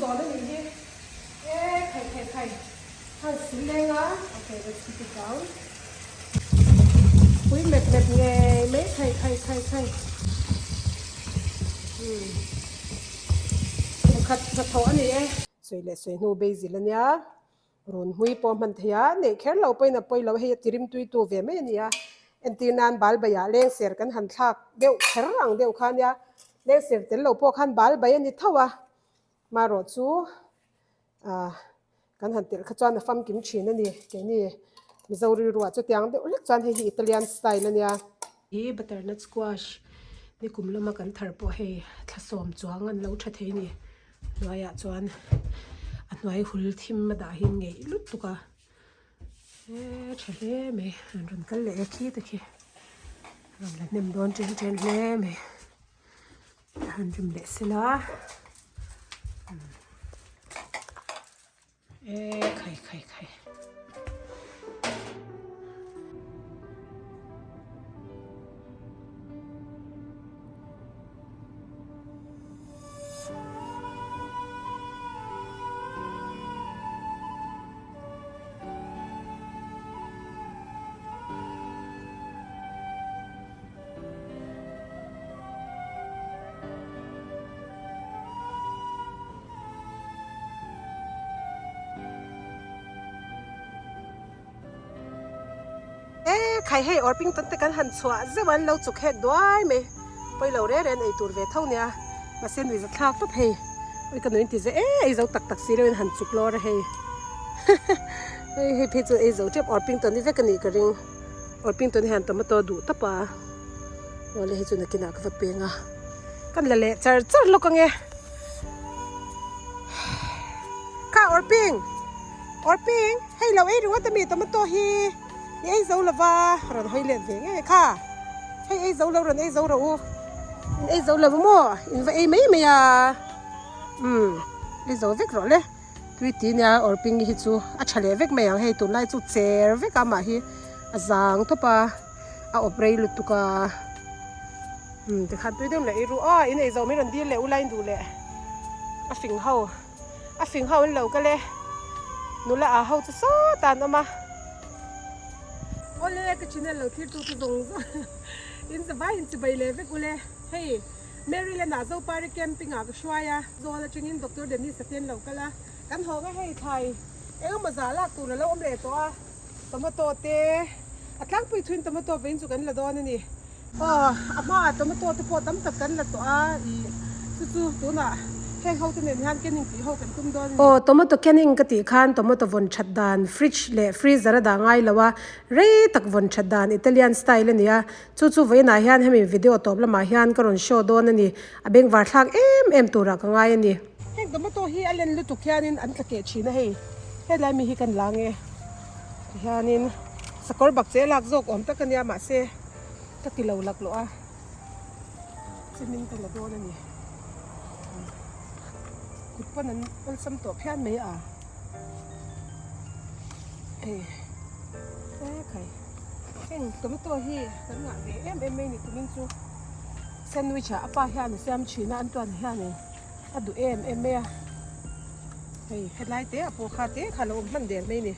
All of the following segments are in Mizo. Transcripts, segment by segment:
dawn a nih hi. E khai khai khai. Han sil leng a. Okay, let's put it down. Pui mep mep ngei mai khai khai khai khai. Hmm. Pakhat hnathawh a ni e. Sawi leh sawi hnu basil a nia. Run hmui pawh hman thei a, neih kher lo pawhin a pawi lo, hei a ti rimtuitu ve mai a ni a. Entir nan bal baiah lengser kan han thlak deuh kher ang deuh kha nia, lengser tel lo pawh khan bal bai a ni tho a, marawh chu ah kan han telh kha chuan a famkim thin a ni, keini Mizo rilruah chutiang deuh hlek chuan hei hi Italian style a nia. Hi butternut squash nikum lama kan thar pawh hei thlasawm chuang an lo tha thei a ni. Hnuaiah chuan a hnuai hul thim a dah hi ngeih lutuk a eee tha hle mai an rawn kal leh e khi te khi rawn la hnem dawn chen chen hle mai a han rim leh sela Eee khai khai khai. E khai hei Orpington te kan han chhuah zeuh a an lo chuk hek duai mai pawi lo reng reng ei tur ve tho nia mahse nui za thlak tawp hei ui ka nuin ti zeh e ei zo tak tak si lo in han chuk lawr a hei hei hei phei chu ei zo tep Orpington hi vek a nih ka ring Orpington hian tomato duh tawp a awle hei chu nakinah ka va peng a kan la leh char char lawk ange. Kha Orping! Orping! Hei lo ei ringawt ami tomato hi i ei zo lova rawn hawi let ve ngei kha. Hei ei zo lo rawn ei zo rawh u. In ei zo lo maw? In va ei mai mai a. Umm ei zo vek rawh le. Tui ti nia Orping hi chu a tha leh vek mai ang hei tunlai chu cher vek a mah hi a zang tawp a a awp rei lutuk a. Umm tikhan tui deuh leh ei ru aw in ei zawh mai rawn dil leh ula in duh leh a fing ho a fing ho an lo kal e nula ah ho chu sawtah an awm a awle ka channel lo thlir tu chu zawng zawng in zavai in chibai leh vek ule hei Maryland ah Zopari camping ah ka hruai a zawl atangin Doctor Dennis a te an lo kal a kan hawng a hei thlai engemaw zah lak tur a lo awm leh tawh a tomato te a tlangpui thuin tomato vawiin chu kan la dawn a ni. Aw, a hmaah tomato te pawh tam tak kan la tawh a, ih chu chu tunah heng ho te nen hian canning tih ho kan tum dawn a ni. Aw, tomato canning ka tih khan tomato vawn that dan fridge leh freezer a dah ngai lo a, rei tak vawn that dan Italian style a ni a, chu chu vawiinah hian hemi video tawp lamah hian ka rawn show dawn a ni, a bengvar thlak em em turah ka ngai a ni. Heng tomato hi a len lutuk hianin an tla keh thin a hei, helai mi hi kan la nge tihianin sakawr bak che lak zawk awm tak a nia mahse. Ka ti lo laklawh a, chimin ka la dawn a ni. Kut pawn an awlsam tawh phian mai a. Hei e khai heng tomato hi kan ngah ve em em mai ni tumin chu sandwich ah a pa hian a siam thin a an tuan hianin a duh em em mai a. Hei helai te ah pawh kha te kha a lo awm hman der mai ni.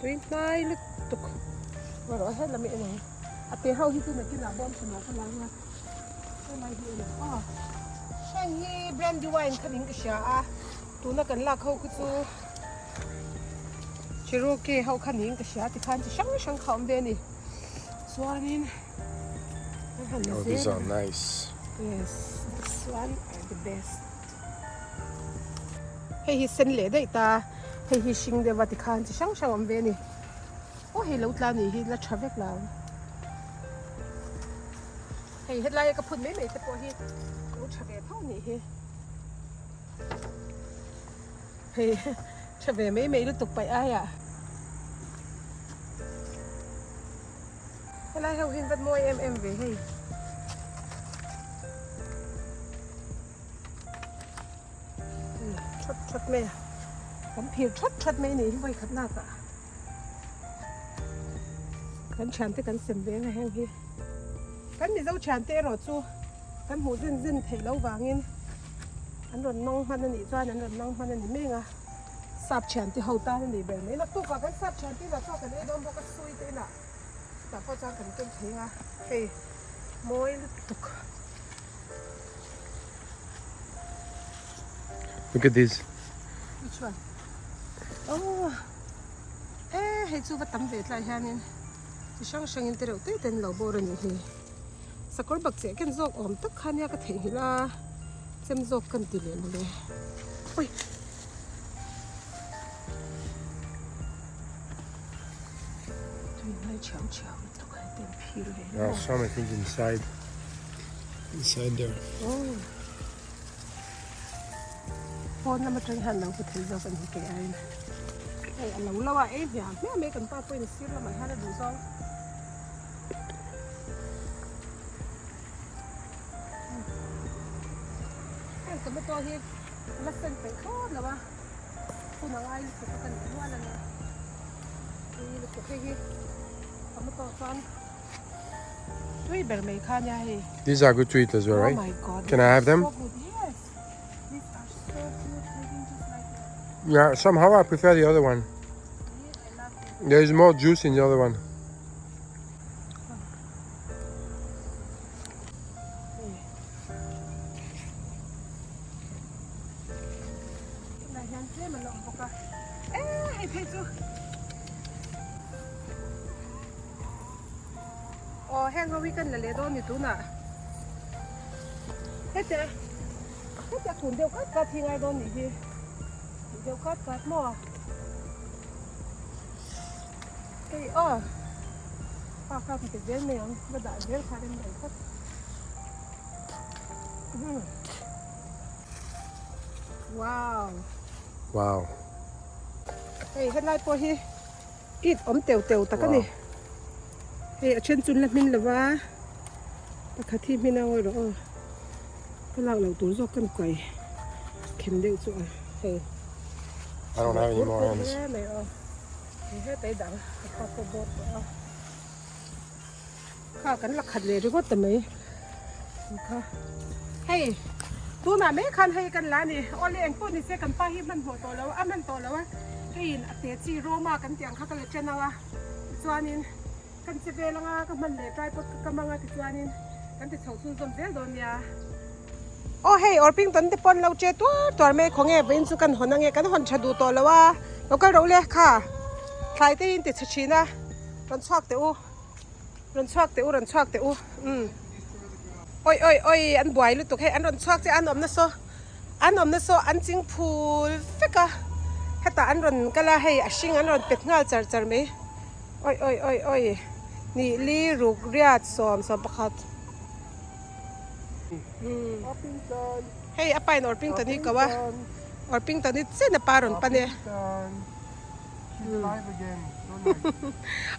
Tui hnai lutuk erawh helam hi en ang. A te ho hi chu nakinah bawm hranah ka la ang a, helai hi en ang aw. Heng hi brandy wine kha niin ka hria a, tuna kan lak ho khi chu Cherokee ho kha niin ka hria tikhan chi hrang hrang kha a awm ve a ni. Chuanin kan han la Oh, these zel are a. nice. Yes, this one are the best. Hei hi sen leh daih ta, hei hi hring deuh a tikhan chi hrang hrang a awm ve a ni. Aw hei lo tla nih hi la tha vek lo. Hei hetlai a ka phut mai mai te pawh hi lo tha ve tho nih hi. Hei tha ve mai mai lutuk paih ai ah. Helai ho hian vat mawi em em ve hei. Thawt thawt mai a. Kan phir thawt thawt mai nih hi vawi khat lak ah. Kan thiante kan sem ve ang a heng hi. Kan Mizo thiante erawh chu kan hmuh zen zen theih loh vangin. An rawn nang hman a nih chuan an rawn nang hman a ni meng a, sap thiante ho tan a nih ber mai. Naktukah kan sap thiante inah chaw kan ei dawn bawk a, sui te inah chutah pawh chuan kan ken thei ang a, hei mawi lutuk. Look at this. Which one? Oh, eh hei chu va tam ve tlai hianin chi hrang hrangin te reuh te te an lo bawr a nih hi. Sakawr bak chiah ken zawk awm tak kha nia ka theihnghilh a, chem zawk ka ti leh mawle. Ui! Tui ngai thiau thiau lutuk a heti an phir ve There are some I think inside. Inside there. Oh. Pawn lam atang hian lo hmu thei zawk a ni kei aiin. Hei a lo lo a ei hmiah hmiah mai kan pa pawhin sir lamah hian a duh zawng. Heng tomato hi la sen peih thlawt lo a, hun a ngai lutuk a kan ti nual a ni. Tui lutuk hei hi tomato chuan tui ber mai kha nia hei. These are good to eat as well, right? Oh my god. Can I have them? So good. Yes. These are so good. Having just like that. Yeah, somehow I prefer the other one. I love this. There is more juice in the other one. Tunah hian tlem a la awm bawk a, e hei phei chu aw heng ho hi kan la leh dawn ni tunah hete hete a kun deuh kat kat hi ngai dawn nih hi deuh kat kat maw. Hei aw pa kha ka ti zel mai ang va dah zel kha rem lo phawt wow wow hei helai pawh hi it awm teu teu tak a ni hei a then chun la hmin lova pakhat hi hmin a ngawi rawh aw ka lak loh tur zawk kan kuai khem deuh chu a hei I don't have any more hands. Kha kan la khat leh ringawt ta mai kha hei tunah mai khan hei kan la a ni awle eng pawh ni se kan pa hi hmanhmawh tawh lo a hman tawh lo a hei in a te chi Roma kan tih ang kha ka la chen ang a tichuanin kan che vel anga ka hman leh tripod ka kam anga tichuanin kan ti chho chhunzawm zel dawn nia. Aw hei Orpington te pawn lo che tuar tuar mai khaw nge vawiin chu kan hawn ange kan hawn tha duh tawh lo a lo kal ro le kha thlai te in ti chhe thin a rawn chhuak teh u rawn chhuak teh u rawn chhuak teh u umm awi awi awi an buai lutuk hei an rawn chhuak che an awmna saw an awmna saw an ching phul vek a hetah an rawn kal a hei a hring an rawn pet nghal char char mai awi awi awi awi nih li ruk riat 11. Hei a pain Orpington hi ko a, Orpington hi chen a pa rawn pan e.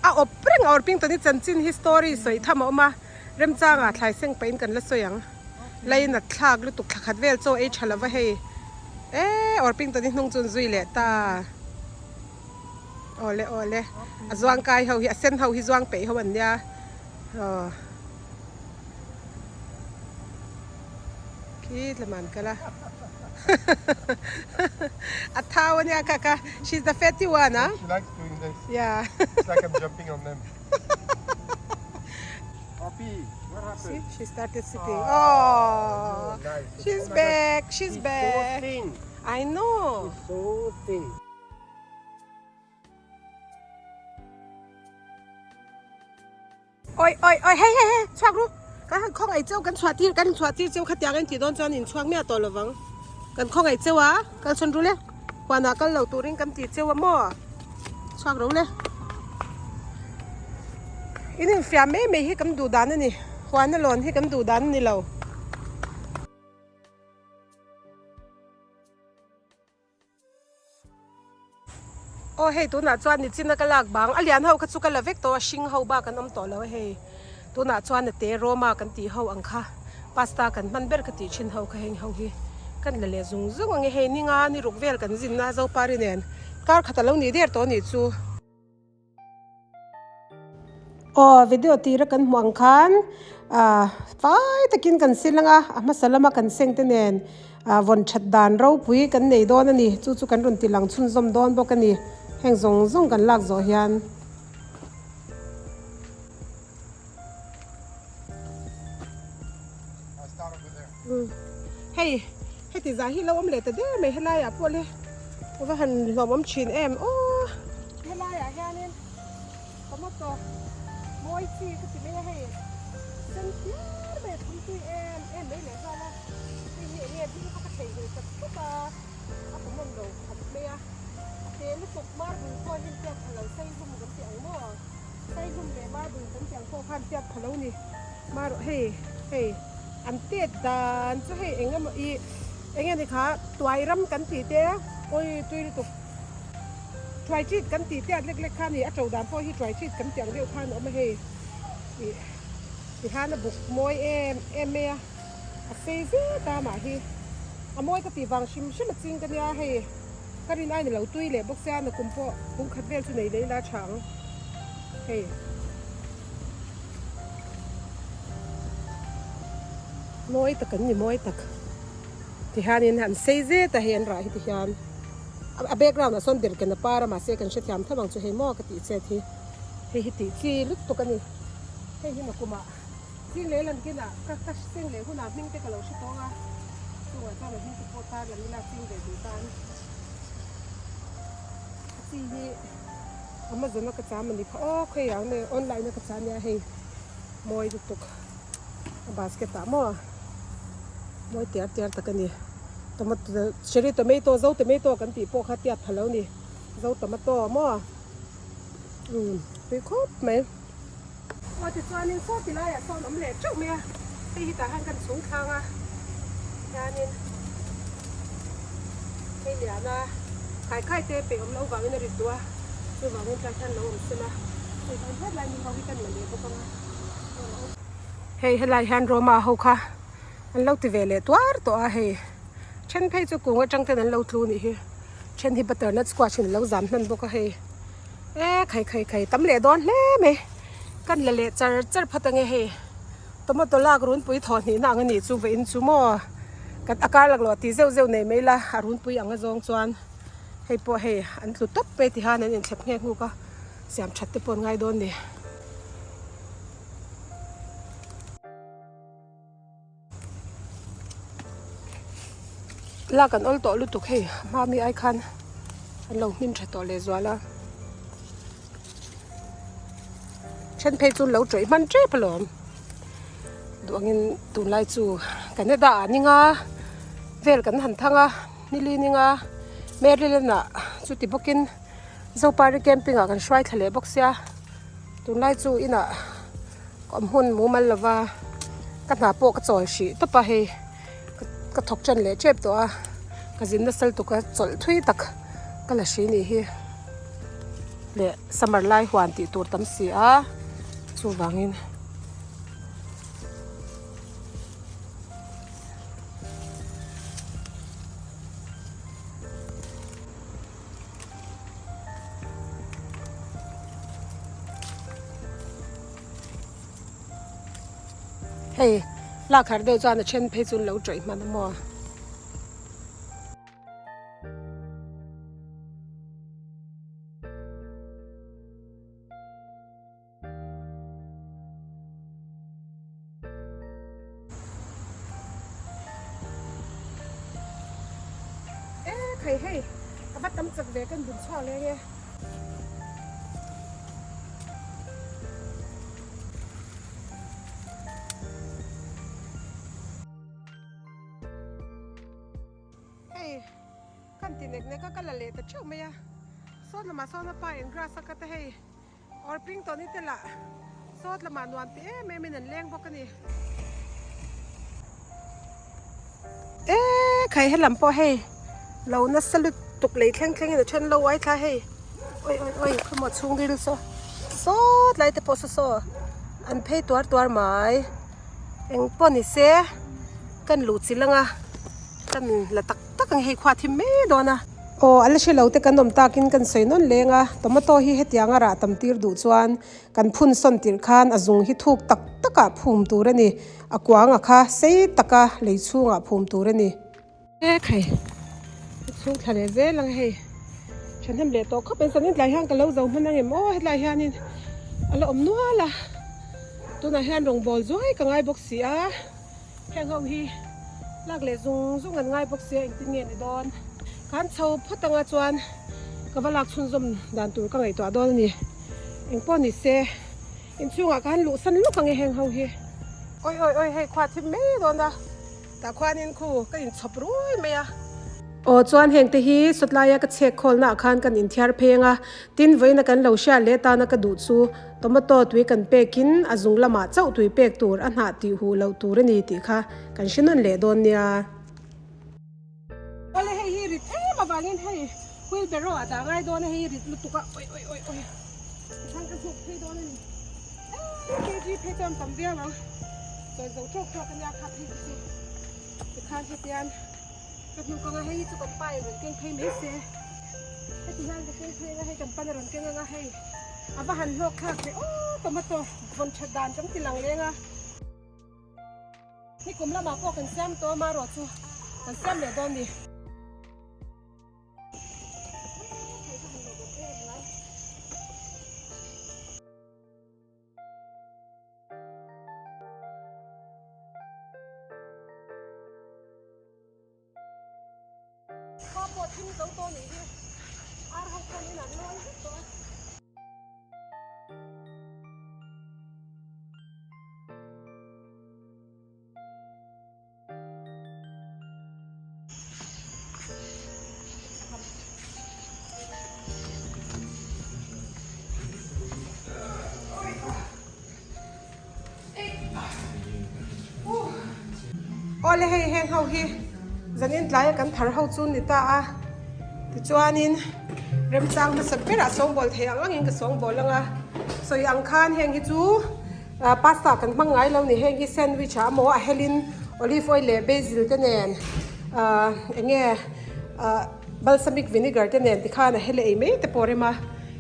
A awp reng a Orpington hi chanchin hi story sawi tham a awm a, remchanga thlai seng pahin kan la sawi ang. Lain a thlak lutuk thla khat vel chaw ei tha lova hei e Orpington hi hnung chu an zui leh ta. Awle awle a zuang kai ho hi a sen ho hi zuang peih ho an nia aw. Khi tlem an kal a a thau ania kha kha she's the fatty one ah She likes doing this. Yeah. It's like I'm jumping on them. Poppy, what See, happened? she started sitting. Oh, nice. she's Oh my God. back. She's She's so back. thin. I know. She's so thin. Awi awi awi hei hei hei chhuak ru kan han khawngaih cheu kan chhuah tir kan chhuah tir cheu khatiang in tih dawn chuan in chhuak miah tawh lovang kan khawngaih cheu a kal chhawn ru le huanah kal lo turin kan ti cheu a maw chhuak ro le in infiam mai mai hi kan duh dan a ni huana lawn hi kan duh dan a ni lo. Aw hei tunah chuan nichina ka lak bang a lian ho kha chu ka la vek tawh a hring ho bak an awm tawh lo a hei tunah chuan a te Roma kan tih ho ang kha pasta kan hman ber ka tih thin ho kha heng ho hi kan la leh zung zung ang e hei ninga ni ruk vel kan zinna Zopari nen kar khat a lo nih der tawh a nih chu. Aw video tira kan hmuh ang khan ah fai takin kan sil ang a a hmasa lama kan seng te nen. Ah vawn that dan ropui kan nei dawn a ni. Chu chu kan rawn ti lang chhunzawm dawn bawk a ni. Heng zawng zawng kan lak zawh hian. Hei heti zah hi lo awm leh ta der mai helaiah pawh le a va han hlawmawm thin em aw. Helaiah hianin tomato mawi chi ka ti mai a hei sen phiar mai a thum tui em em mai leh nghal a hei hi enge hming kha ka theihnghilh tak tak a a common lo khawp mai a a te lutuk marble pawh hi tiat pha lo sei hlum kan ti ang maw. Saihlum leh marble kan tih ang pawh khan tiat pha lo ni. Marawh hei hei an tet dan chu hei eng emaw ih eng nge ni kha tuai ram kan tih te awi tui lutuk tuai chit kan tih tiat lek lek kha a ni a to dan pawh hi tuai chit kan tih ang deuh khan a awm a hei ih tihian a buk mawi em em mai a a sei zet a mah hi a mawi ka tih vang hrim hrim a ching ka nia hei. Ka rin aina lo tui leh bawk sia na kum pawh kum khat vel chu nei leh ila tha ang hei. Mawi tak an ni mawi tak tihianin an sei zet a hei an rah hi tihian a background ah sawn derhken a par a mahse kan hrethiam tho ang chu hei maw ka tih chet hi hei hi tih chi lutuk a ni hei hi na kumah ching leh lan kinah ka ka seng leh hunah hming te ka lo hre tawng a chungah chuan a hming te pawh tar lam ila ching ve duh tan a chi hi Amazon a ka cham a ni kha aw khawi ang nge online a ka chah nia hei mawi lutuk a basket ah maw mawi tiar tiar tak a ni tomato cherry tomato zo tomato kan tih pawh kha tiat pha lo ni zo tomato maw umm tui khawp mai. Aw tichuanin saw ti laiah sawn awm leh teuh mai a, hei hi tah hian kan chhung thlang a, tihianin hei liana khai khai te peih awm loh vangin a rit duh a, chuvangin tlai hian lo awm sela, hei kan hriat lai mi ho hi kan la leh bawk ang a. Hei helai hian Roma ho kha an lo ti ve leh tuar tawh a, hei then phei chu kung atang ten an lo tlu nih hi, then hi butternut squash in an lo zam hman bawk a hei. E khai khai khai tam leh dawn hle mai kan la leh char char phawt ange hei tomato lak runpui thawh hnih na ang anih chu vawiin chu maw kan a kar laklawh tih zeuh zeuh nei mai la a runpui ang a zawng chuan hei pawh hei an tlu tawp mai ti hian an inthlep nghek nghuk a siam that te pawh an ngai dawn ni. Lak an awl tawh lutuk hei hma mi ai khan an lo hmin tha tawh leh zual a then phei chu an lo tawih hman tep alawm duh angin tunlai chu Canada ah ninga vel kan han thang a nili ninga Maryland ah chuti bawkin Zopari camping ah kan hruai thla leh bawk sia tunlai chu inah. Ka awm hun mumal lova ka hna pawh ka chawl hrih tawp a hei ka thawk tan leh tep tawh a ka zin nasa lutuk a chawlh thui tak ka la hri nih hi leh summer lai huan tih tur tam si a chuvangin. Hei lak har deuh chuan a then phei chu an lo tawih hman a maw. E khai hei a va tam chak ve kan bun chhuak leng e. Hei kan ti nek nek a ka la leh ta theuh mai a sawn lamah sawn a pa in grass a cut a hei. Orpington hi te lah sawt lamah nuam ti em em in an leng bawk a ni. E khai helam pawh hei lo nasa lutuk lei thleng thleng in a then lo uai thla hei oi oi oi khawmaw chhungril saw sawt lai te pawh saw saw an phei tuar tuar mai eng pawh ni se kan luh chilh ang a kan la tak tak ang hei khua thim mai dawn a. Aw a la hre lo te kan awm takin kan sawi nawn leng a, tomato hi hetianga rah tam tir duh chuan kan phun sawn tirh khan a zung hi thuk tak takah phum tur a ni, a kuanga kha sei taka lei chhungah phum tur a ni. Mek hei chhung thla leh zel ang hei thahnem leh tawh khawp in zanin tlai hian ka lo zo hman ang em aw hetlai hianin a la awm nual a tunah hian rawngbawl zuai ka ngai bawk si a heng ho hi lak leh zung zung an ngai bawk sia engtin nge ni dawn kan chho phawt anga chuan ka va lak chhunzawm dan tur ka ngaihtuah dawn a ni engpawh ni se inchhungah ka han luhsan lawk ang e heng ho hi awi awi awi hei khua thim mai dawn a. Tah khuanin khu ka inchhawp rui mai a. Aw chuan heng te hi sawtlaia ka chhek khawlna ah khan kan inthiar pheng a, tin vawiina kan lo hriat leh tana ka duh chu tomato tui kan pekin a zung lamah chauh tui pek tur a hnah tih huh loh tur a ni tih kha kan hre nawn leh dawn nia. Awle hei hi rit em avangin hei wheelbarrow ah dah ngai dawn a hei rit lutuk a oi oi oi oi tikhan ka hnuk phei dawn a ni eee kg phei chuan tam viau ang chawi zo tawk tawk ania kha phei te chu tikhan hetian ka hnuk anga hei hi chu kan pa in rawn keng phei mai se heti hian ka keng phei anga hei kan pan a rawn keng anga hei a va han hlawk thlak ve aw tomato vawn that dan kan ti lang leng a. Nikum lamah pawh kan siam tawh a marawh chu kan siam leh dawn ni. Khua pawh thim zo tawh nih hi ar ho khan in an lawi vek tawh a. Awle hei heng ho hi zanin tlaia kan thar ho chu ni ta a tichuanin remchang hmasa berah sawngbawl thei ang angin ka sawngbawl ang a sawi ang khan heng hi chu pasta kan hmang ngai lo ni heng hi sandwich ah emaw a helin olive oil leh basil te nen ah eng nge ah balsamic vinegar te nen tikhan a hel ei mai te pawh a rem a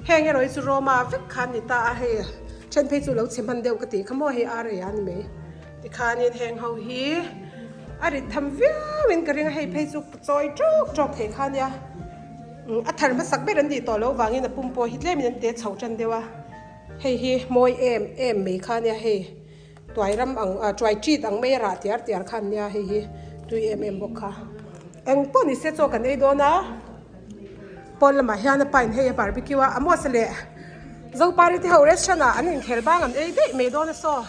heng erawh hi chu Roma vek khan ni ta a hei. Then phei chu lo chhe hman deuh ka tih kha maw hei ar ei a ni mai. Tikhanin heng ho hi a rit tham viau in ka ring a hei phei chu ka chawi tawk tawk thei kha nia. A thar hmasak ber an nih tawh loh vangin a pum pawh hi tlemin an te chho tan deuh a. Hei hi mawi em em mai kha nia hei tuai ram ang ah tuai ṭit ang mai a rah tiar tiar kha an nia hei hi tui em em bawk kha. Eng pawh ni se chaw kan ei dawn a. Pawn lamah hian a pain hei a barbecue a, Amos leh Zopari te ho restaurant ah an inkhel bang an ei daih mai dawn a saw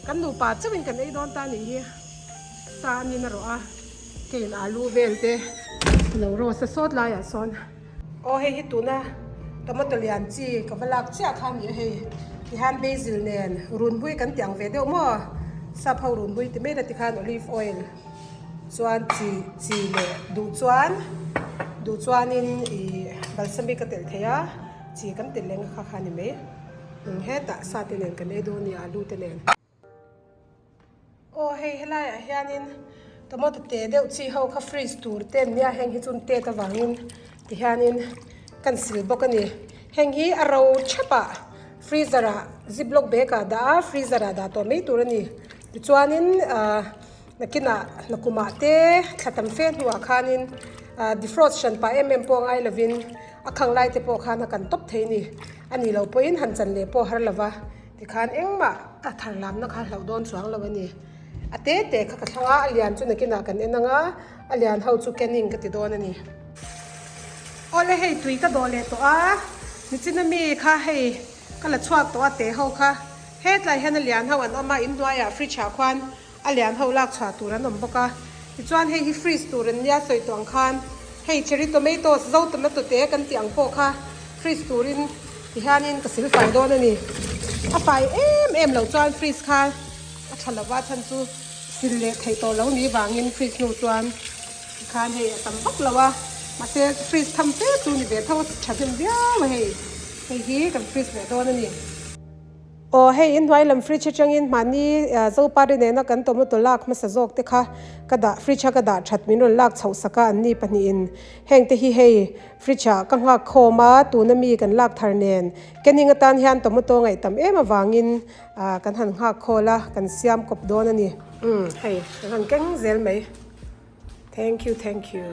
kan nupa chauhin kan ei dawn ta nih hi sa a nin a rawh a kein alu vel te lo roast a sawt laiah sawn. Aw hei hi tuna tomato lian chi ka va lak chiah kha a ni a hei tihian basil nen runbui kan tih ang ve deuh maw sap ho runbui ti mai la tikhan olive oil. Chuan chi chi leh duh chuan duh chuanin ih balsamic a telh thei a chi kan telh leh nga kha kha a ni mai hetah sa te nen kan ei dawn a ni alu te nen. Aw hei helaiah hianin tomato te deuh chi ho kha freeze tur te an nia heng hi chu an tet avangin tihianin kan sil bawk a ni heng hi a ro thap ah freezer ah ziplock bag ah dah a freezer ah dah tawh mai tur a ni tichuanin ah. Nakinah nakumah te thla tam fe hnuah khanin defrost hran pah em em pawh ngai lovin a khang lai te pawh khan a kan tawp thei a ni. A nih loh pawhin han chan leh pawh har lova tikhan engmah a thar lamna kha hlauh dawn chuang lo a ni. A te te kha ka thlang a, a lian chu nakinah kan en ang a, a lian ho chu canning ka ti dawn a ni. Awle hei tui ka dawh leh tawh a, nichina mi kha hei ka la chhuak tawh a te ho kha hetlai hian a lian ho an awm a, inhnuaiah fridge ah khuan A lian ho lak chhuah tur an awm bawk a, tichuan hei hi freeze tur an nia sawi tawh ang khan hei cherry tomatoes, zo tomato te kan tih ang pawh kha freeze turin tihianin ka sil fai dawn a ni. A fai em em loh chuan freeze kha a tha lova chhan chu sil leh theih tawh lo ni vangin freeze hnu chuan tikhan hei a tam vak lo a, mahse freeze tham fe chu ni ve tho a tha hnem viau a hei, hei hi kan freeze leh dawn a ni. Aw hei inhnuai lam fridge atangin mahni Zopari nena kan tomato lak hmasa zawk te kha ka dah fridge a ka dah that min rawn lak chhoh sak a anni pahnihin heng te hi hei fridge ah ka nghak khawm a tuna mi kan lak thar nen canning atan hian tomato ngaih tam em avangin kan han nghak khawl a kan siam kawp dawn a ni. Umm hei kan han keng zel mai. Thank you thank you.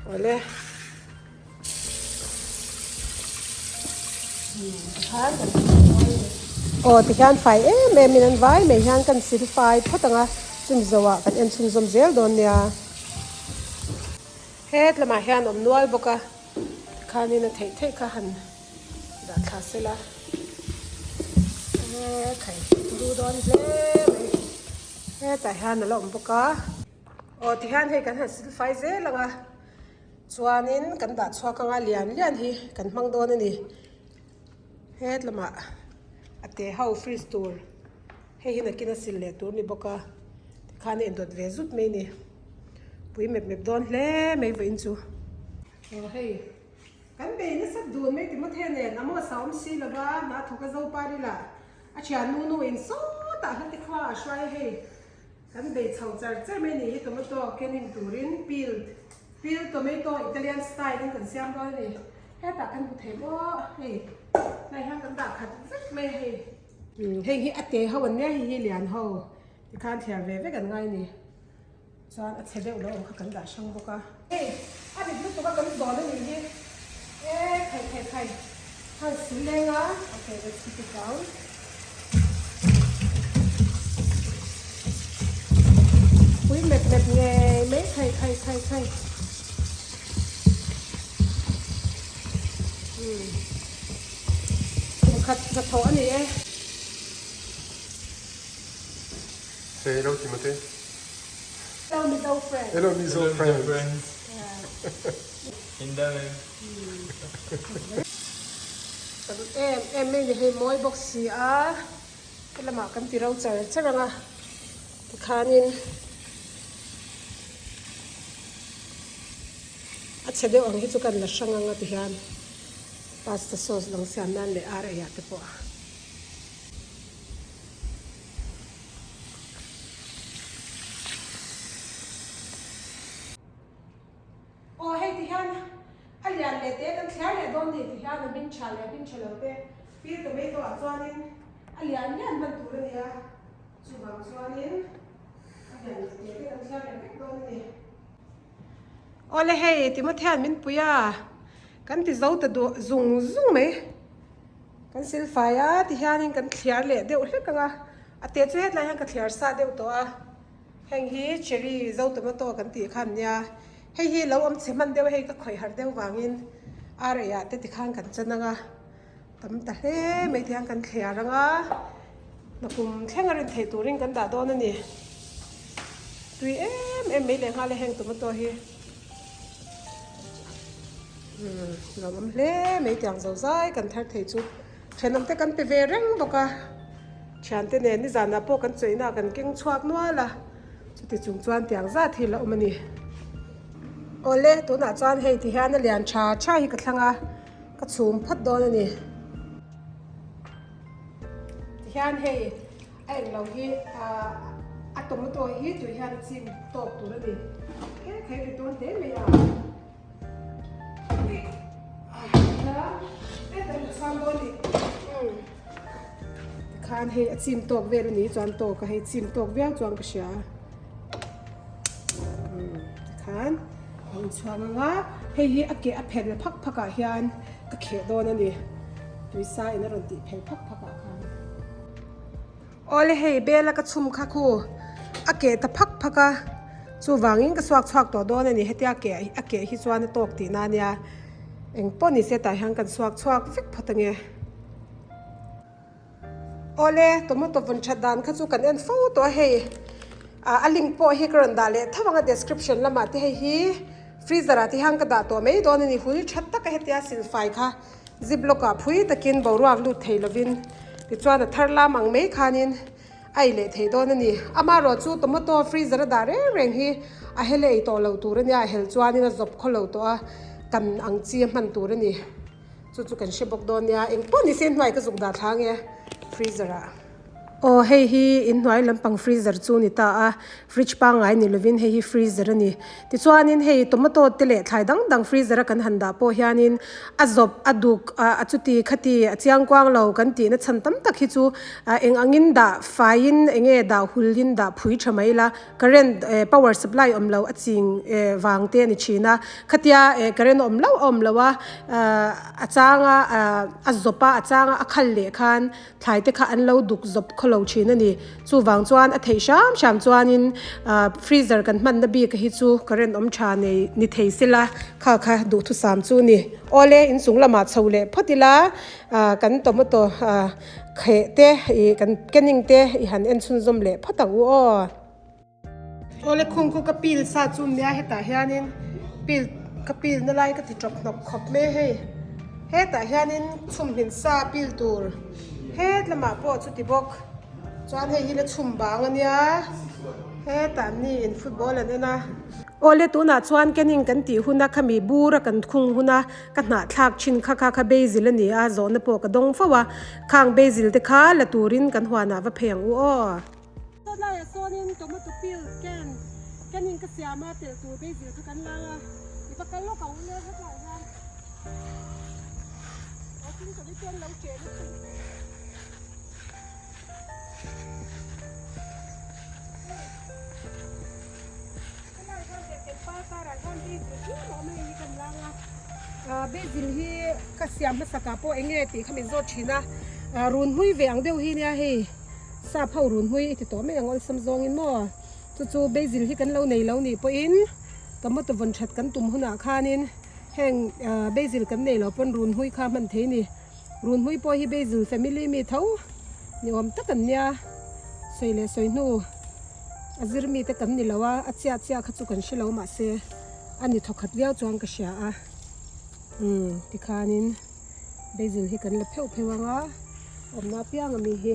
Awle. Aw tikhian fai em em in an vai mai hian kan sil fai phawt ang a chumi zawhah kan en chhunzawm zel dawn nia. Het lamah hian awm nual bawk a tikhanin a theih theih kha han dah thla sela e khai lu dawn hle mai hetah hian a la awm bawk a aw tikhian hei kan han sil fai zel ang a. Chuanin kan dah chhuak anga lian lian hi kan hmang dawn a ni. Het lamah a te ho fridge tur hei hi nakin a sil leh tur ni bawk a tikhan a indawt ve zut mai a ni. Pui mep mep dawn hle mai vawiin chu. Aw hei kan bei nasa dun mai Timothy nen Amos a awm si lova hna thawk a zo parila a thiannu nu in sawtah hla te khua a hruai a hei. Kan bei chho char char mai ni hi tomato canning turin peeled peeled tomato Italian style in kan siam dawn a ni. Hetah kan hmu thei maw hei tlai hian kan dah khat vek mai a hei. Hei hi a te ho an nia hei hi lian ho tikhan thliar ve vek an ngai a ni. Chuan a chhe deuh lo awm kha kan dah hrang bawk a. Hei a rit lutuk a kan zawn a nih hi e khai khai khai han sil leng a okay let's put it down. Pui mep mep ngei mai khai khai khai khai umm kum khat hnathawh a ni e. Say hello Timote. Hello Mizo friends. Hello Mizo friends. Inda mem. Tam em em mai ni hei mawi bawk si a he lamah kan ti ro char char ang a tikhanin a chhe deuh ang hi chu kan la hrang ang a tihian pasta sauce dang siam nan leh ar eiah te pawh. Aw hei ti hian a lian leh te kan thliar leh dawn ni ti hian a hming tha leh a hming tha lo te pil tomato ah chuanin a lian lian hman tur a ni a chuvang chuanin a lian leh te te kan thliar leh vek dawn a ni. Awle hei Timothy-a'n min pui a kan ti zo ta duh zung zung mai kan silfai a ti hianin kan thliar leh deuh hlek ang a a te chu hetlai hian ka thliar sa deuh tawh a. Heng hi cherry zo tomato kan tih kha an nia, hei hi lo awm chhe hman deuh a hei ka khawih harh deuh vangin ar eiah te tikhan kan chan ang a, tam ta hle mai te hian kan thliar ang a, nakum thleng a rin theih turin kan dah dawn a ni. Tui em em mai leh nghal a heng tomato hi umm nuam awm hle mai tiang zo zai kan thar thei chu. Thenawm te kan pe ve reng bawk a, thiante nen nizanah pawh kan chawihna kan keng chhuak nual a, chuti chung chuan tiang zat hi la awm a ni. Awle, tunah chuan hei ti hian a lian tha tha hi ka thlang a, ka chhum phawt dawn a ni. Ti hian hei a englo hi a tomato hi tui hian a chim tawk tur a ni. He khai ri dawn hle mai a. Tikhan hei a chim tawk vel a ni chuan tawk a hei chim tawk viau chuan ka hria tikhan a inchhuang ang a hei hi a keh a phelh phak phak ah hian ka kheh dawn a ni tuisa in a rawn tih phel phak phak ah khan. Awle hei bela ka chhum kha khu a keh ta phak phak a, chuvangin ka suak chhuak tawh dawn a ni hetia keh a keh hi chuan a tawk tihna a nia, eng pawh ni se tah hian kan suak chhuak vek phawt ange. Awle tomato vawn that dan kha chu kan en fo tawh a hei a link pawh hi ka rawn dah leh tho ang a description lamah te hei hi freezer ah te hian ka dah tawh mai dawn a ni hul that taka hetia silfai kha. Ziplock ah phui takin boruak lut thei lovin tichuan a thar lam ang mai khanin a ei leh thei dawn a ni. Amaherawh chu tomato freezer a dah reng reng hi a hel ei tawh lo tur a nia, a hel chuanin a zawp khaw lo tawh a, kan ang chi a hman tur a ni. Chu chu kan hre bawk dawn nia, engpawh ni se hnuai ka zuk dah thla ange freezer ah. Aw hei hi inhnuai lampang freezer chu ni ta a fridge pangngai ni lovin hei hi freezer a ni tichuanin hei tomato te leh thlai dang dang freezer a kan han dah pawh hianin a zawp a duk ah a chuti khati a chiang kuang lo kan tihna chhan tam tak hi chu ah eng angin dah faiin eng nge dah hulin dah phui tha mai ila current eh power supply awm lo a ching eh vang te a ni thin a khatia eh current awm lo a awm lo a ah a changa ah a zawp a a changa a khal leh khan. Thlai te kha an lo duk zawp khaw lo thin a ni. Chuvang chuan a theih hram hram chuanin ah freezer kan hmanna bik hi chu current awm tha nei ni thei sela kha kha duhthusam chu a ni. Awle inchung lamah chho leh phawt ila ah kan tomato ah kheh te ih kan canning te i han en chhunzawm leh phawt ang u aw. Awle khung khu ka pil sa chu nia hetah hianin pil ka pil na lai ka ti tawp hnawk khawp mai hei hetah hianin chhum hmin sa pil tur het lamah pawh chuti bawk chuan hei hi la chhum bang ania hetah an ni in football an en a. Awle tunah chuan canning kan tih huna khami bur a kan khung huna ka hnah thlak thin kha kha kha basil a ni a zawhna pawh ka dawng fo a khang basil te kha la turin kan huanah va phei ang u aw. Saw laiah sawnin tomato peel can canin ka siam a telh tur basil kha kan lang a i va kal lawk ang u le hetlaiah hian aw thing ka ni chuan lo chen a chu. Helai hian lehkhen par karah hian basil hi a awm a hei hi kan lang a ah basil hi ka siam hmasak ah pawh eng nge tih kha min zawt thin a ah runhmui ve ang deuh hi nia hei. Sap ho run hmui i ti tawh mai ang awlsam zawngin maw? Chu chu basil hi kan lo nei lo nih pawhin tomato vawn that kan tum hunah khanin heng basil kan nei lo pawn run hmui kha hman thei ni. Run hmui pawh hi basil family mi tho ni awm tak an nia. Sawi leh sawi hnu a zir mite kan ni lo a, a chiah chiah kha chu kan hre lo mahse a ni thawkhat viau chuan ka hria a. Umm tikhanin. Basil hi kan la pheuh pheuh ang a, awmna apiang ami hi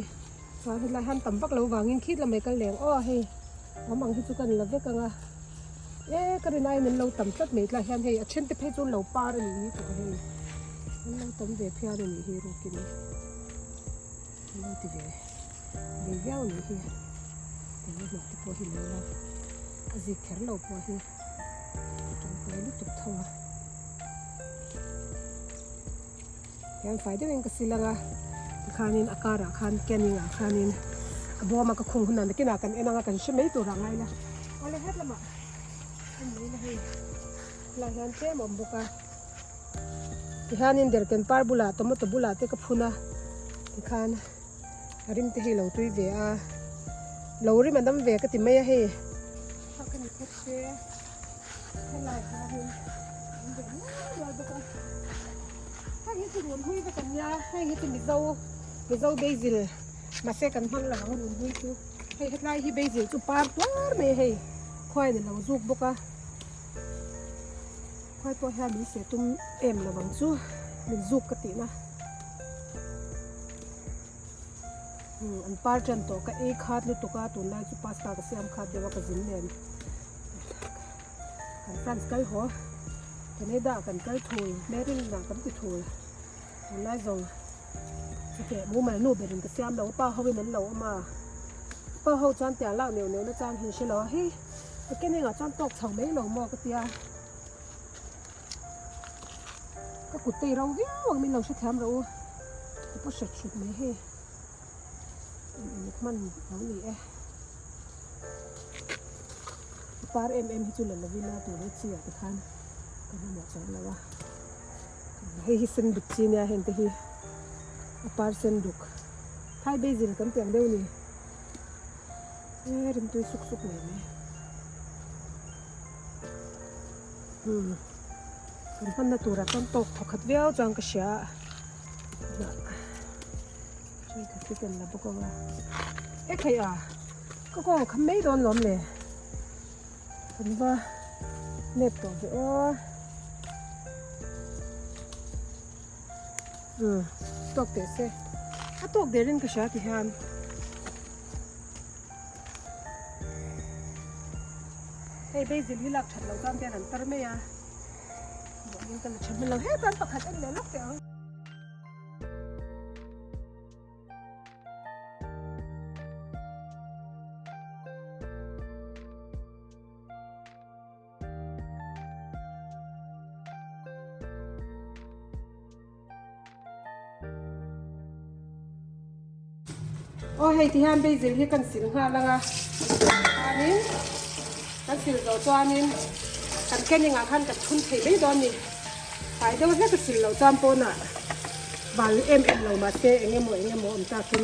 chuan helai hian tam vak lo vangin khit lamah i kal leh ang aw hei awm ang hi chu kan la vek ang a e ka rin aiin an lo tam tlat mai tlaiah hian hei a then te phei chu an lo par a nih hi tih hei an lo tam ve phian a nih hi rukin an lo ti ve ve viau a nih hi tiang a hnah te pawh hi lo la a zik kher lo pawh hi. Tangkai lutuk tho a. Hian fai deuhin ka sil anga tikhanin a karah khan canning ah khanin a bawm a ka khung hunah nakinah kan en anga kan hre mai tur ah ngai ila. Awle het lamah en mai ila hei helaiah hian tlem a awm bawk a. Tihianin derhken par bulah tomato bulah te ka phun a tikhan a rim te hi lo tui ve a lo rim a dam ve ka ti mai a hei. Kha ka ni phawt se helai ah hian an ve mual mual bawk a heng hi chu run hui vek an nia heng hi chu mizo mizo basil mahse kan hmang lo ang run hui chu hei hetlai hi basil chu par tuar mai a hei khuain a lo zuk bawk a khuai pawh hian min seh tum em lo ang chu min zuk ka tihna. Umm an par tan tawh ka ei khat lutuk a tunlai chu pasta ka siam khat deuh a ka zin nen kan France kal haw Canada ah kan kal thul Maryland ah kan ti thul tunlai zawng chuteh mumal nu berin ka siam lo pa ho in an lo awm a pa ho chuan tiang lak neuh neuh na chang hi an hre lo a hei ka ken engah chuan tawk chho mai lo maw ka tia. Ka kut te i ro viau ang min lo hrethiam rawh u ka paw hret hrut mai hei in hman lo ni e a par em em hi chu la lovin a tur hi chi ah te khan ka mamawh chuang lo a hei hi sen duk chi nia heng te hi a par sen duk thai basil kan tih ang deuh ni e rimtui suk suk mai mai. Umm kan hmanna turah chuan tawk thawkhat viau chuan ka hria a thenkhat hi kan la bawk ang a e theih a ka kawng a kham mai dawn lawm le kan va nep tawh ve aw umm tawk teh se a tawk der in ka hria ti hian. Hei basil hi lak that loh chuan te an tar mai a bawhmin ka la tha hman lo hetah pakhat en leh lawk teh ang. Aw hei ti hian basil hi kan sil nghal ang a, chuanin kan sil zawh chuanin kan canning ah khan kan thun thei mai dawn ni. Fai deuh hlek a sil loh chuan pawnah bal em em lo mahse eng emaw eng emaw awm takin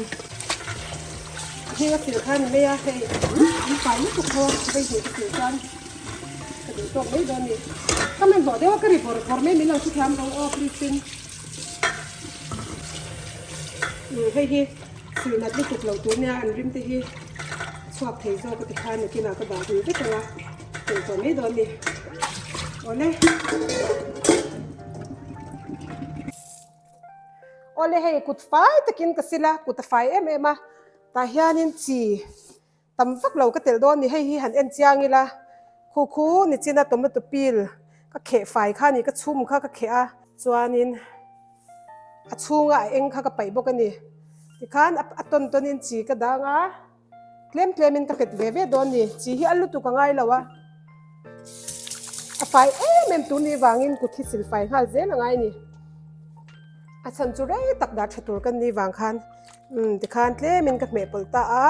a hming a sil kha ni mai a, hei an fai lutuk ho basil ka sil chuan ka duh tawk mai dawn ni. Ka hmanhmawh deuh a ka ri bawrh bawrh mai min lo hrethiam rawh aw please in. Hei hi silnat lutuk loh tur nia an rim te hi a chhuak thei zawk a ti khan nakinah ka dah hul vek ang a tel tawh mai dawn a ni. Awle. Awle hei kut fai takin ka sil a, kut a fai em em a, tah hianin chi Tam vak lo ka telh dawn ni, hei hi han en chiang ila, khu khu nichina tomato peel ka kheh fai kha ni, ka chhum kha ka kheh a, chuanin a chhunga a eng kha ka paih bawk a ni, tikhan a tawn tawnin chi ka dang a, tlem tlemin ka hmet ve ve dawn ni, chi hi a lutuk a ngai lo a, a fai em em tur ni vangin kut hi sil fai nghal zel a ngai ni. A chhan chu rei tak dah tha tur kan nih vang khan umm tikhan tlemin ka hmeh pawlh ta a,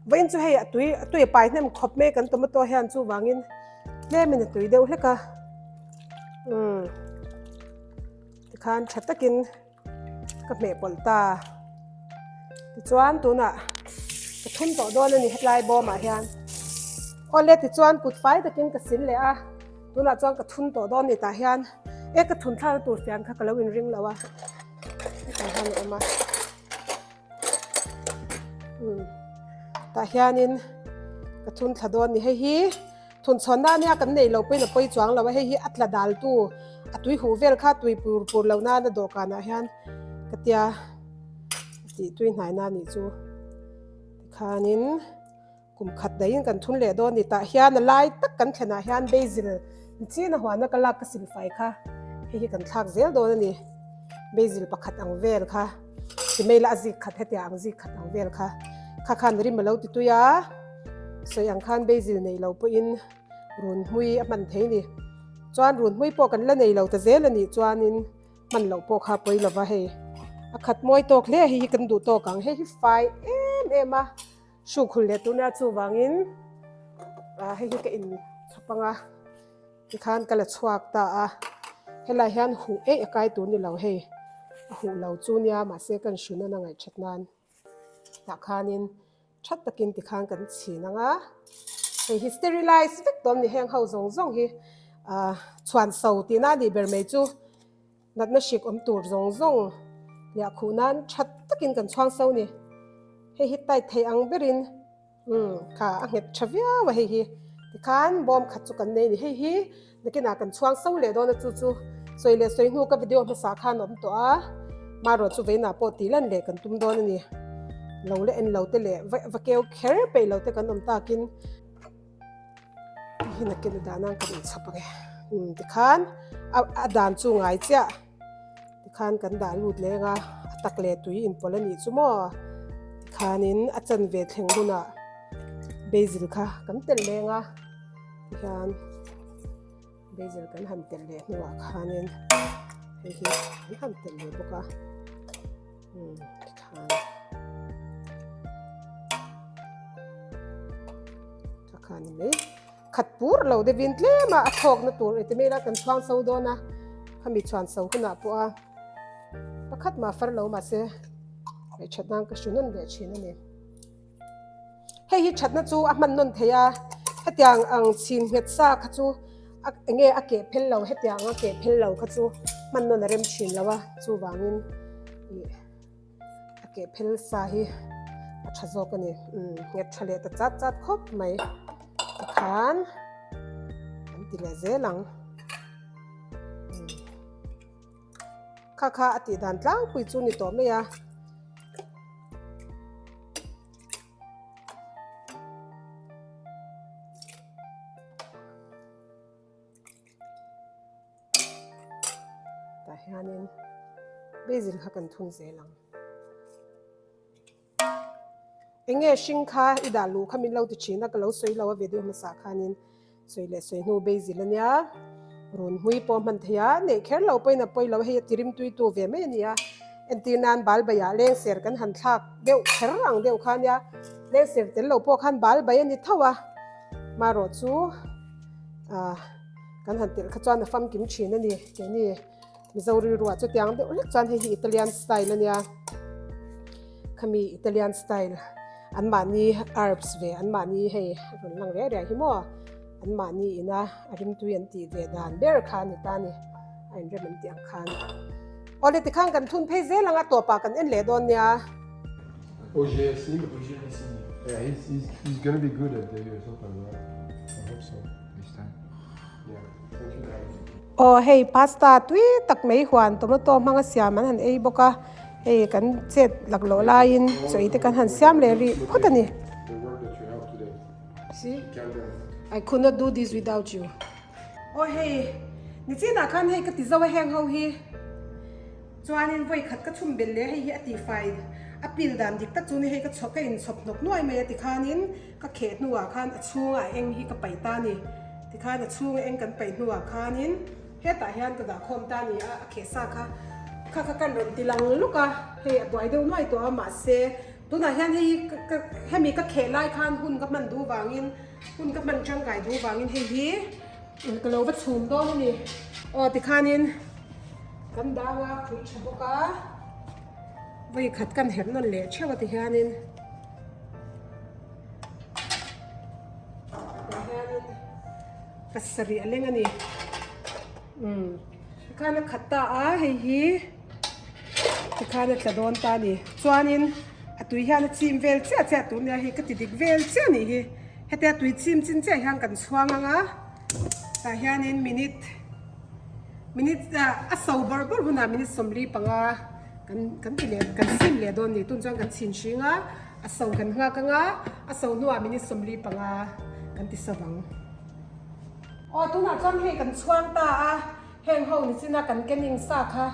vawiin chu hei a tui a tui a pai hnem khawp mai kan tomato hian chuvangin tlemin a tui deuh hlek a umm tikhan tha takin ka hmeh pawlh ta tichuan tunah ka thum tawh dawn a ni hetlai bawmah hian awle tichuan kut fai takin ka sil leh a. Tunah chuan ka thun tawh dawn ni tah hian e ka thun thlakna tur fian kha ka lo inring lo a hetah hian a awm a umm tah hianin ka thun thla dawn ni hei hi thun chhawn na ania kan neih loh pawhin a pawi chuang lo a hei hi a tla dal tu a tui huh vel kha tui pur pur lo nana dawhkanah hian ka tia tih tui hnai na nih chu tikhanin. Kum khat daihin kan thun leh dawn ni tah hian a lai tak kan thlenah hian basil chin a huana ka lak ka silfai kha hei hi kan thlak zel dawn a ni. Basil pakhat ang vel kha ti mai la a zik khat hetiang ang zik khat ang vel kha kha khan rim a lo ti tui a sawi ang khan basil nei lo pawhin run hmui a hman thei ni. Chuan run hmui pawh kan la nei lo ta zel a nih chuanin Hman loh pawh kha pawi lova hei a khat mawi tawk hle a hei hi kan duh tawk ang hei hi fai em em a. Hruk hul leh tuna chuvangin ah hei hi ka in chhawp ang a tikhan ka la chhuak ta a helai hian huh eih a kai tur ni lo hei a huh lo chu nia mahse kan hrun a na ngaihthat nan tah khanin tha takin tikhan kan chhin ang a hei hi sterilize vek tawh a ni heng ho zawng zawng hi ah chhuan so tihna a nih ber mai chu. Natna hrik awm tur zawng zawng liah khuh nan tha takin kan chhuang so ni. Hei hi tight thei ang berin umm kha a nghet tha viau a hei hi. Tikhan bawm khat chu kan nei ni. Hei hi nakinah kan chhuang so leh dawn a chu chu sawi leh sawi hnu ka video hmasa khan a awm tawh a. Marawh chu veinah pawh tih lan leh kan tum dawn a ni. Lo leh en lo te leh va keu kher peih lo te kan awm takin. Hei nakin a dan ang kan inchhawp ang e. Umm tikhan a a dan chu ngai chiah tikhan kan dah lut leng a a tak leh tui inpawlh a nih chu maw tikhanin a chanve thleng hunah basil kha kan telh leng a tikhian basil kan han telh leh hnuah khanin hei hi kan han telh leh bawk a umm tikhan. A kha ni mai. Khat pur lo deuhin tlem a a thawkna tur eti mai ila kan chhuang so dawn a, khami chhuan so hunah pawh a pakhat mah far lo mahse ngaih that nan ka hru nawn leh thin a ni. Hei hi thatna chu a hman nawn thei a, hetiang ang chhin nghet sa kha chu a enge a keh phel lo hetiang a keh phel lo kha chu hman nawn a rem thin lo a chuvangin ih. A keh phel sa hi a tha zawk a ni umm nghet tha leh ta chat chat khawp mai tikhan an ti leh zel ang umm kha kha a tih dan tlangpui chu ni tawh mai a. Tah hianin basil kha kan thun zel ang. Enge hring kha i dah luh kha min lo ti thin a ka lo sawi lo a video hmasa khanin sawi leh sawi hnu basil ania run hmui pawh hman thei a neih kher lo pawhin a pawi lo hei a ti rimtui tu ve mai ania. Entir nan bal baiah lengser kan han thlak deuh kher ang deuh kha nia, lengser tel lo pawh khan bal bai a ni tho a, marawh chu ah kan han telh kha chuan a famkim thin a ni keini Mizo rilruah chutiang deuh hlek chuan hei hi Italian style a nia, khami Italian style anmahni herbs ve anmahni hei a rawn lang riai riai hi maw anmahni ina a rimtui an tih ve dan ber kha a ni ta a ni a inrem an tih ang khan. Awle tikhan kan thun phei zel ang a tawpah kan en leh dawn nia. Oje Sim Yeah he's he's he's gonna be good at the US Open right? I hope so this time. Yeah thank you guys. Aw hei pasta tui tak mai huan tomato hmanga siam an han ei bawk a, hei kan chet laklawh laiin chaw ei te kan han siam leh rih phawt a ni. See I could not do this without you. Aw hei nichinah khan hei ka ti zo a heng ho hi chuanin vawi khat ka chhum belh leh hei hi a tihfai a pil dan dik tak chu ni hei ka chhawp ka inchhawp hnawk nuai mai a tikhanin ka kheh hnuah khan a chhunga a eng hi ka paih ta a ni tikhan a chhunga eng kan paih hnuah khanin hetah hian ka dah khawm ta a ni a a kheh sa kha kha kha kan rawn ti lang luk a hei a buai deuh nuai tawh a mahse tunah hian hei hi ka hemi ka kheh lai khan hun ka hman duh vangin. Hun ka hman tangkai duh vangin hei hi ka lo va chhum dawn a ni. Aw tikhanin kan dang a phui tha bawk a, vawi khat kan herh nawn leh theuh a tihianin tihianin pasarih a leng a ni. Umm tikhan a khat ta a hei hi. Tikhan a tla dawn ta a ni. Chuanin a tui hian a chim vel chiah chiah tur nia hei ka ti dik vel chiah a nih hi. Hetia tui chim chin chiah hian kan chhuang ang a, tah hianin minute minute a so bawrh bawrh hunah minute 40 kan kan ti leh kan sim leh dawn a ni. Tun chuan kan chhin hring a, a so kan nghak ang a, a so hnuah minute 45 kan ti so vang. Aw tunah chuan hei kan chhuang ta a. Heng ho ni china kan kenning sa kha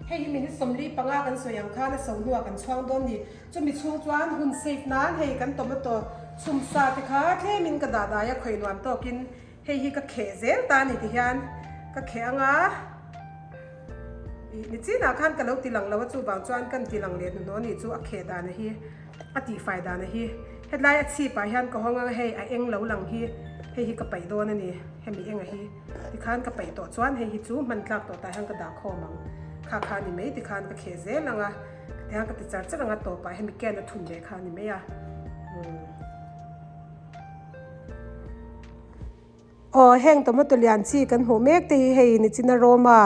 hei hi minute 45 kan sawi ang khan a so hnuah kan chhuang dawn ni. Chumi chhung chuan hun safe nan hei kan tomato chhum sa te kha tlemin ka dah dai a khawi nuam tawkin hei hi ka kheh zel ta ni ti hian ka kheh ang a. Ih ni chinah khan ka lo ti lang lo a chuvang chuan kan ti lang leh hnuhnawh ni chu a kheh dan a hi a tihfai dan a hi hetlai a chhip ah hian ka hawng ang a hei a eng lo lang hi hei hi ka paih dawn a ni hemi eng a hi. Tikhan ka peih tawh chuan hei hi chu hman tlak tawh tah hian ka dah khawm ang. Kha kha a ni mai tikhan ka kheh zel ang a, tihian ka ti char char ang a tawpah hemi can a thun leh kha a ni mai a. Umm. Aw heng tomato lian chi kan hmuh mek te hi hei nichina Roma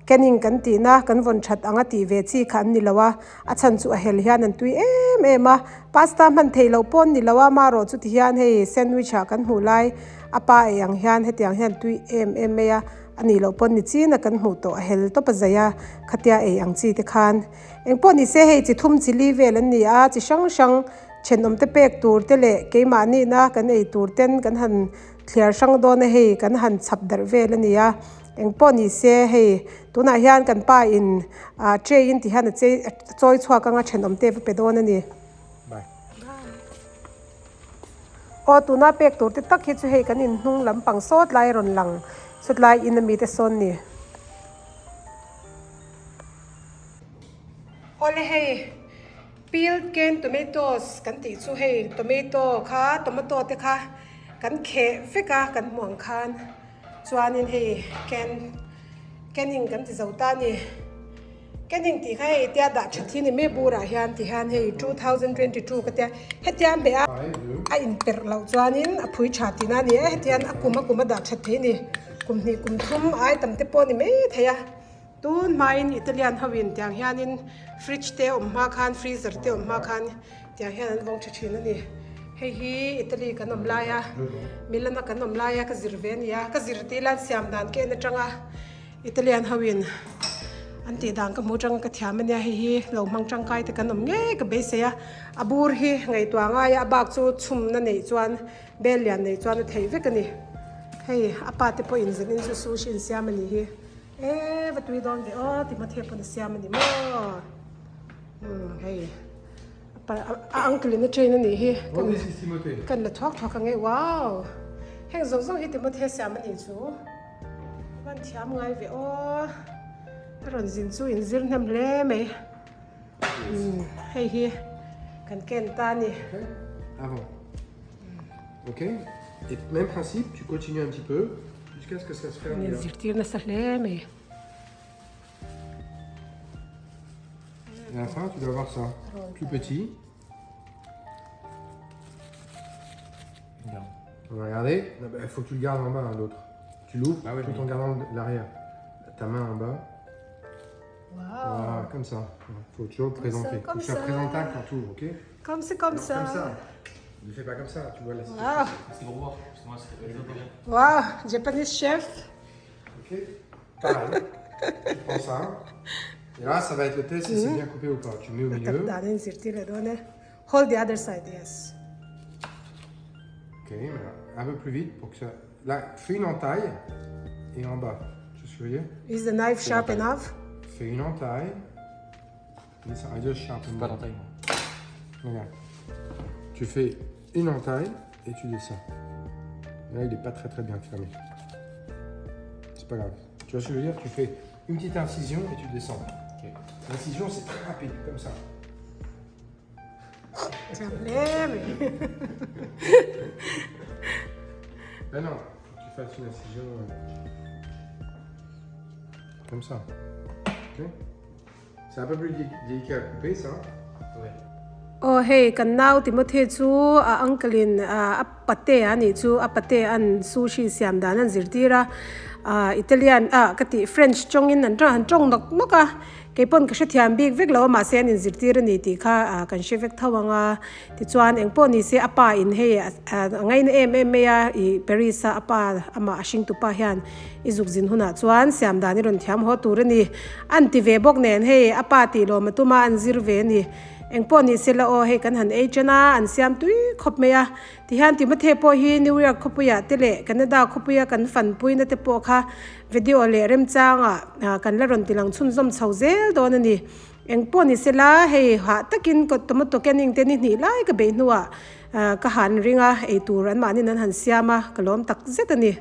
canning kan tihna kan vawn that ang a tih ve chi kha an ni lo a, a chhan chu a hel hian an tui em em a, pasta hman theih loh pawh an ni lo a, marawh chu tihian hei sandwich ah kan hmuh lai A pa ei ang hian hetiang hian tui em em mai a, a nih loh pawn ni chin a kan hmuh tawh a hel tawp a zai a, khatia ei ang chi te khan. Eng pawh ni se hei chi thum chi li vel an ni a, chi hrang hrang thenawm te pek tur te leh keimah nihna kan ei tur ten kan han thliar hrang dawn a hei kan han chhap darh vel a ni a. Eng pawh ni se hei tunah hian kan pa in ah tray in ti hian a chei a chawi chhuak anga thenawm te va pe dawn a ni. Bye. Aw tuna pek tur te tak hi chu hei kan in hnung lampang sawt lai a rawn lang sawt lai in ami te sawn ni. Awle hei peeled canned tomatoes kan tih chu hei tomato kha tomato te kha kan kheh vek a kan hmuh ang khan chuanin hei can canning kan ti zo ta a ni. Canning tih kha hei tia dah that hi ni mai burah hian ti hian hei 2022 ka tia hetia hmeh a a inperh loh chuanin a phui tha tihna a ni e hetiang a kum a kum a dah that thei a ni kum hnih kum thum ai tam te pawh a ni mai thei a tun hmain Italian ho in tiang hianin fridge te awm hma khan freezer te awm hma khan tiang hian an vawng tha thin a ni hei hi Italy kan awm lai a Milan a kan awm lai a ka zir ve a ni a ka zir tih lan siam dan ka en atanga. Italian ho in an tih dan ka hmu tang ka thiam ania hei hi lo hmang tangkai te kan awm ngei ka beisei a a bur hi ngaihtuah ngai a a bak chu chhumna neih chuan bel lian neih chuan a theih vek a ni hei a pa te pawh in zan in chu sushi in siam a nih hi e va tui dawn ve aw Timothy pawn a siam a ni maw umm hei a uncle in a train a nih hi kan la thuak thuak ang e wow heng zawng zawng hi Timothy a siam a nih chu. Van thiam ngai ve aw. A rawn zin chu in zir hnem hle mai. Hei hi kan ken ta a ni. Ok, avant. Ok, et même principe, tu continues un petit peu jusqu'à ce que ça se ferme bien. Zirtir nasa hle mai. Et à la fin, tu dois avoir ça, plus petit. On va regarder. Il faut que tu le gardes en bas, hein, l'autre. Tu l'ouvres Ah oui, tout oui. en gardant l'arrière. Ta main en bas. Wow. Voilà, comme ça. Faut toujours le présenter. comme Faut que tu sois ça. présentable quand tu ouvres, ok Comme c'est comme Alors, ça. Comme ça. Ne fais pas comme ça, tu vois la situation. Wow. C'est pour voir, parce que moi, c'est pas bien. Wow, Japanese chef. Ok Pareil. tu prends ça. Et là, ça va être le test si c'est bien coupé ou pas. Tu mets au Tak milieu. dan in zirtir leh dawn e. Hold the other side, yes. Ok, mais là, un peu plus vite pour que ça. Là, fais une entaille et en bas. Tu vois ce que je veux dire Is the knife sharp enough? Fais une entaille. Mais ça, I just sharpen. Pas d'entaille, moi. Regarde. Tu fais une entaille et tu descends. Et là, il n'est pas très très bien fermé. C'est pas grave. Tu vois ce que je veux dire Tu fais une petite incision et tu descends. Ok. L'incision, c'est très rapide, comme ça. Thiam hle mai. Ben non, faut que tu fasses une incision comme ça. Ok C'est un peu plus délicat à couper, ça. Ouais. Aw hei kan nau Timothy chu a uncle in a pate a nih chu a pate an sushi siam dan an zirtir a ah Italian ah ka tih French tawngin an han tawng nawk nawk a keipawn ka hrethiam bik vek lo a mahse an inzirtir a ni tih kha ah kan hre vek tho ang a tichuan eng pawh ni se a pa in hei a ngaina em em mai a ih Paris a a pa amah a hring tupa hian i zuk zin hunah chuan siam dan i rawn thiam haw tur a ni an ti ve bawk nen hei a pa tih lawm a tum a an zir ve a ni. Eng pawh ni se la aw hei kan han ei chen a, an siam tui khawp mai a. Tihian Timothy pawh hi New York khawpuiah te leh Canada khawpuia kan fanpuina te pawh kha video leh remchangah kan la rawn tilang chhunzawm chho zel dawn a ni. Eng pawh ni se la hei hah takin tomato canning te ni hnih lai ka beih hnuah ka han ring a, ei tur anmahniin an han siam a, ka lawm tak zet a ni.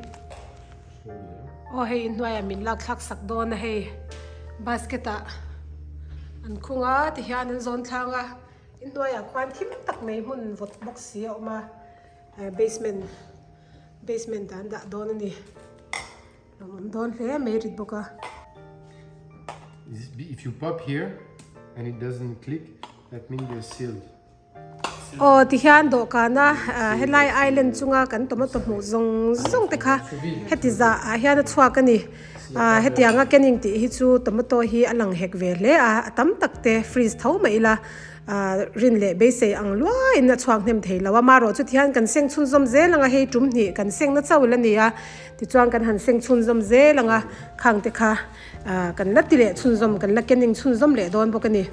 Aw hei inhnuaiah min lak thlak sak dawn a hei basket ah an khung a tihian an zawn thlang a inhnuaiah khuan thim tak mai hmun vawt bawk si a awm a basement basement ah an dah dawn a ni lawmawm dawn hle mai rit bawk a. If you pop here and it doesn't click that means they're sealed. Aw tihian dawhkana helai island chunga kan tomato hmuh zawng zawng te kha heti zah ah hian a chhuak a ni ah hetianga canning tih hi chu tomato hi a lang hek ve hle a a tam tak te freeze tho mai ila ah rin leh beisei ang luaiin a chhuak hnem thei lo a marawh chu tihian kan seng chhunzawm zel ang a hei tum hnih kan seng na chauh la ni a tichuan kan han seng chhunzawm zel ang a khang te kha ah kan la ti leh chhunzawm kan la canning chhunzawm leh dawn bawk a ni.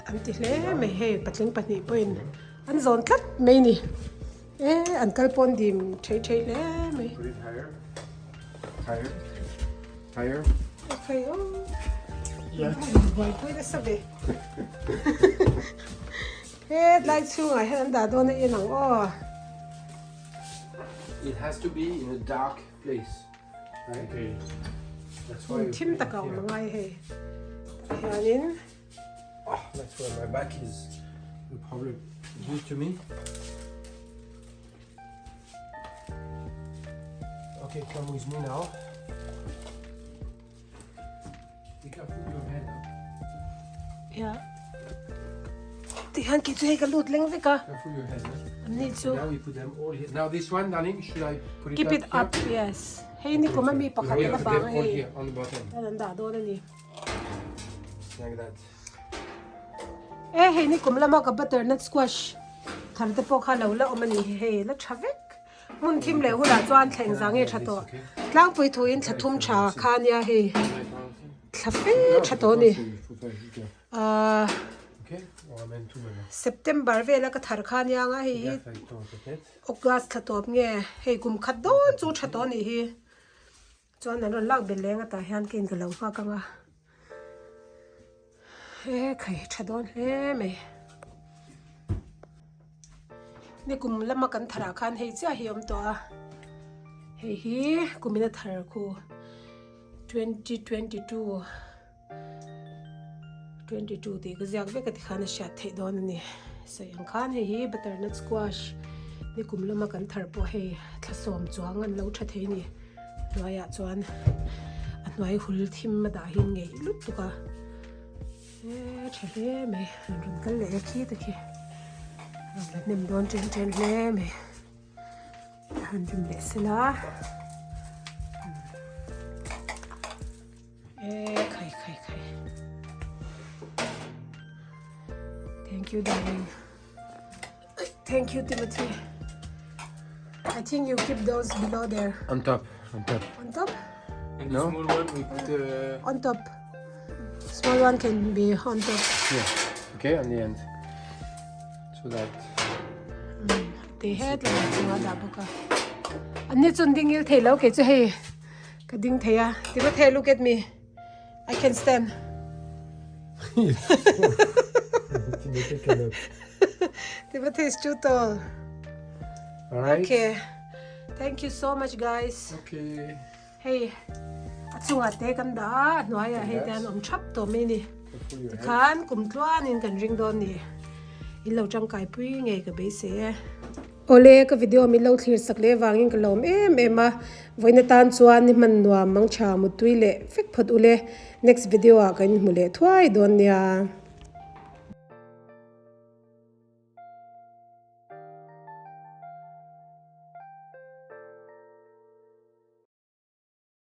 An ti hle mai hei patling pahnih pawhin an zawn tlat mai ni e an kal pawn dim thei thei hle mai. Okay aw buaipui nasa ve he tlai chhungah hian an dah dawn a in ang aw. It has to be in a dark place. Hmun thim tak a awm angai hei tah hianin. That's where my back is the problem due to me. Okay, come with me now. Be careful your head. Yeah. Ti hian kei chu hei ka lut leng vek a. Careful your head. An ni chu. Now we put them all here. Now this one, darling, should I put it Keep up it up, yes. Hei ni kum ami pakhat We la put bang them all hei. here on the bottom. An an dah dawn a ni. Like that. E hei ni kum lama ka butternut squash thar te pawh kha lo la awm a ni hei la tha vek. Hmun thim leh hunah chuan thla engzah nge tha tawh. Tlangpui thuin thla thum tha kha nia hei. Thla fe tha tawh a ni. Ahh September vela ka thar kha nia nga hei hi August thla tawp nge hei kum khat dawn chu tha tawh a nih hi. Chuan an rawn lak belh leng atah hian ka in ka lo nghak ang a. He khai tha dawn hle mai. Ni kum lama kan thar ah khan hei chiah hi a awm tawh a. Hei hi kumina thar khu 2022. 22 tih ka ziak vek a tikhan a hriat theih dawn a ni. Sawi ang khan hei hi butternut squash ni kum lama kan thar pawh hei thla sawm chuang an lo tha thei a ni. Hnuaiah chuan a hnuai hul thim a dah hi ngeih lutuk a. E tha hle mai an rawn kal leh e khi te khi rawn la hnem dawn chen chen hle mai a han rim leh sela e khai khai khai thank you darling thank you Timothy I think you keep those below there on top on top on top And the No. small one we put uh, on top small one can be on top Here. Okay, on the end. So that. Te het lo chunga dah bawk a. An ni chuan ding il thei lo kei chu hei ka ding thei a. Timothy look at me. I can stand. Timothy cannot. Timothy is too tall. Alright. Okay. Thank you so much guys. Okay. Hei a chungah te kan dah a, a hnuaiah hei te an awm thap tawh mai a ni. Tikhan kum tluanin kan ring dawn ni. In lo tangkai pui ngei ka beisei e. Awle ka video min lo thlir sak leh vangin ka lawm em em a, vawiin atan chuan ni hman nuam mangtha muttui leh fek phawt ule. Next video ah kan inhmu leh thuai dawn nia.